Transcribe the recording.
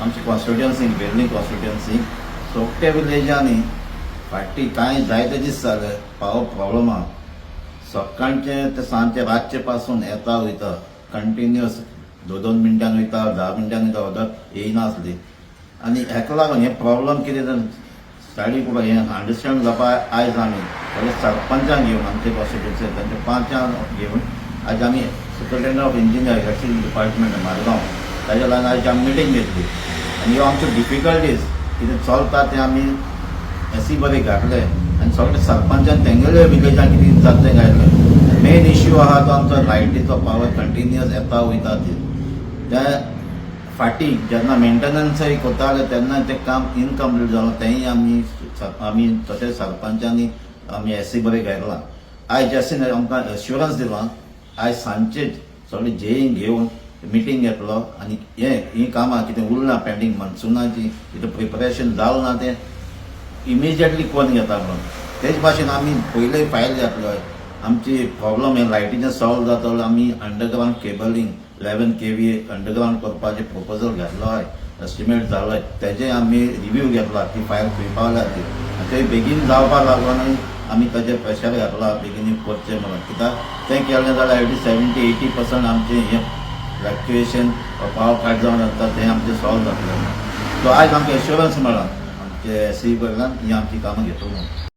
आमची constituency, वेर्ली constituency, सोगट्या विलेजांनी फाटीं कांय जायते दीस जाले पावर प्रॉब्लम आहा. सकाळचे ते सांजचे, रातचे पासून येता वयता कंटिन्युअस. दोन दोन मिनटान वयता, 10 मिनटान वयता, वदत येयनासली. आनी हेका लागून हे प्रॉब्लम कितें साडी कुठं हें अंडरस्टँड जावपा आयज आमी सगळे सरपंचांक घेवन, आमचे कॉन्स्टिट्युएन्सी तांचे पांचांक घेवन आयज आमी Superintendent of Engineer, Electricity Department, Margao, ताज्या लागून आयज आमी मिटींग घेतली. आनी ह्यो आमच्यो डिफिकल्टीज कितें चलता तें आमी एसी बरें घातले आनी सगळे सरपंचान तेंगेले विलेजान कितें जाता तें घातलें. मेन इश्यू आहा तो आमचो लायटीचो पावर कंटिन्युअस येता वयता. ती त्या फाटीं जेन्ना मेंटेनन्सय करताले तेन्ना तें काम इनकम्प्लीट जालां. तेंय आमी तशेंच सरपंचांनी आमी एसी बरें घेतलां. आयज एसीन आमकां एश्युरन्स दिलां, आयज सांजचेच सगळे जेईंक घेवन मिटींग घेतलो आनी हे ही कामां कितें उरलां पेंडींग, मनसुनाची कितें प्रिपरेशन जालें ना, तें इमिजिएटली कोन्न घेता म्हणून. तेच भाशेन आमी पयले फायल घातलो. आमची प्रॉब्लम हे लायटीचें सॉल्व जातलो. आमी underground cabling 11 kV underground करपाचें प्रपोजल घातलो आहे, एस्टिमेट जालो, तेजे आमी रिव्यू घेतला. ती फायल खंय पावल्या ती आनी ते बेगीन जावपा लागून आमी ताजेर प्रेशर घातला बेगीन करचें म्हणून. कित्याक तें केलें जाल्यार एटी 70-80% आमचें हें फ्लक्च्युएशन, पावर कट जावन जाता तें आमचें सॉल्व जातलें. सो आयज आमकां एश्युरन्स मेळ्ळा आमचे एसी कडल्यान ही आमची कामां घेतलो म्हणून.